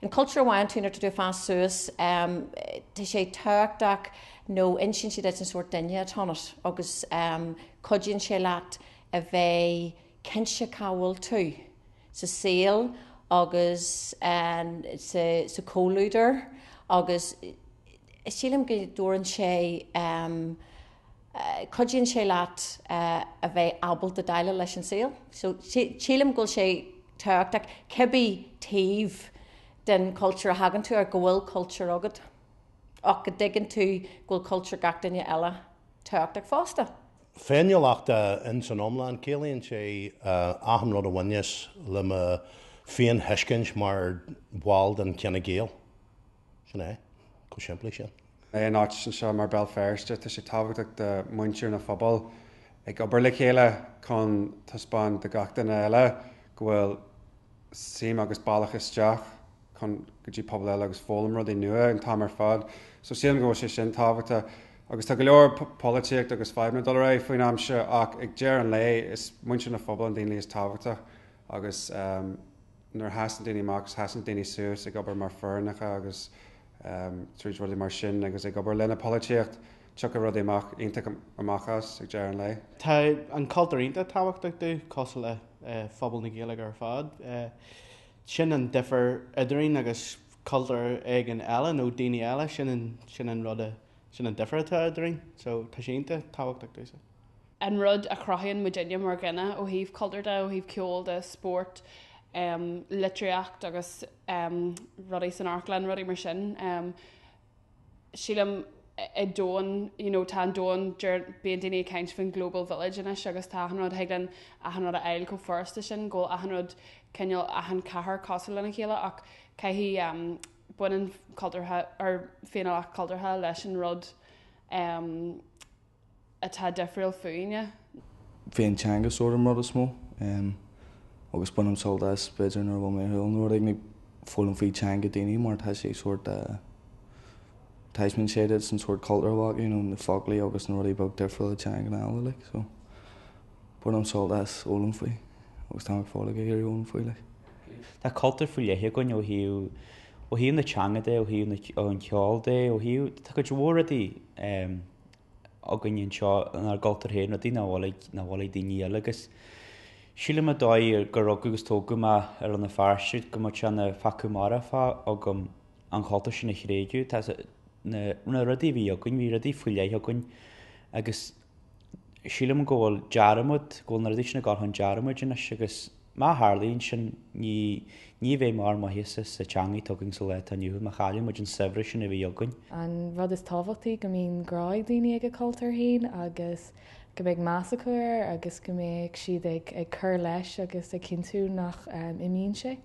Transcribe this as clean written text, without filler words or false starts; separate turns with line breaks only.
An cultúr a bhfaigheann tú nuair atá tú ag fás suas, tá sé tábhachtach nó insíonn sé duit an sórt duine atá ionat agus cuidíonn sé leat a bheith cinnte cá bhfuil tú sa saol agus sa chomhluadar agus sílim go dtabharann sé cuidíonn sé leat a bheith ábalta déileáil leis an saol. So sílim go bhfuil sé tábhachtach cibé taobh den chultúr a thagann tú ar go bhfuil cultúr agat ach go dtuigeann tú go bhfuil cultúr gach duine eile tábhachtach fosta.
Féiniúlacht ins an iomlán, ciallaíonn sé achan rud a bhaineas le mo féin-thuiscint mar bhall den chine Gael. Sin é. Chomh simplí sin.
In áit anseo mar Béal Feirste, tá sé tábhachtach do muintir na phobail ag obair le chéile chun taispeáint do gach duine eile go bhfuil suim agus bealach isteach chun go dtí pobal eile agus foghlaim rudaí nua an t-am ar fad. So sílim go bhfuil sé sin tábhachtach. Agus tá go leor polaitíocht agus fadhbanna dul ar aghaidh faoin am seo ach ag deireadh an lae is muintir na phobail an daoine is tábhachtach agus nuair a sheasann daoine amach agus sheasann daoine suas ag obair mar foireannacha agus tríd rudaí mar sin agus ag obair lena polaitíocht, tiocfaidh rudaí amach iontach amach as ag deireadh an lae.
Tá an cultúr iontach tábhachtach domh, cosúil le phobal na Gaeilge ar fad. Sin an difear eadrainn agus cultúr éigin eile nó daoine eile, sin an, sin an rud a, sin an difear atá eadrainn. So tá sé iontach tábhachtach domhsa.
an rud a chruthaíonn muidinne mar dhuine ó thaobh cultúr de, ó thaobh ceoil de, spórt, litríocht agus rudaí san amharclann, rudaí mar sin. Sílim i domhan, you know, tá an domhan, deir, bíonn daoine ag caint faoin global village anois agus tá achan rud, thig linn achan rud a fháil chomh furasta sin, go bhfuil achan rud cineál, achan cathair cosúil lena chéile ach caithfidh, baineann cultúrtha, or féiniúlacht cultúrtha leis an rud atá difriúil fúinne.
Bhí an teanga sórt an rud is mó agus bainim sult as b'fhéidir nuair a bhfuil mé ar shiúl nó rud éigin ag foghlaim faoi teanga daoine mar tá sé sórt taispeánann sé duit an sórt cultúr atá acu nó na foclaí agus na rudaí beag difriúla teanga eile like so bainim sult as fhoghlaim faoi agus táim ag fáil ag iarraidh fhoghlaim faoi like.
Tá cultúr faoi leith againn ó thaobh ó thaobh na teanga de, ó thaobh na an cheoil de, ó thaobh tá cuid mhór rudaí againn anseo inár gcultúr féin, rudaí nach bhfuil ag, nach bhfuil ag daoine eile agus sílim an dóigh gur rugadh agus tógadh mé ar Rann na Feirste go mbeadh sé ina pheaca marfach agam an chultúr sin a thréigeadh. Tá na, na rudaí a bhí againn, bhí rudaí faoi leith againn agus sílim go bhfuil dearmad, go bhfuil na rudaí sin ag dul chun dearmaid anois agus má tharlaíonn sin ní, ní bheidh mórán maitheasa sa teanga atá againn sa lá atá inniu ann má chailleann muid an saibhreas sin a bhí againn.
An rud is tábhachtaí go mbíonn grá ag daoine ag a cultúr féin agus go mbeidh meas acu air agus go mbeidh siad ag ag cur leis agus ag cinntiú nach imíonn sé.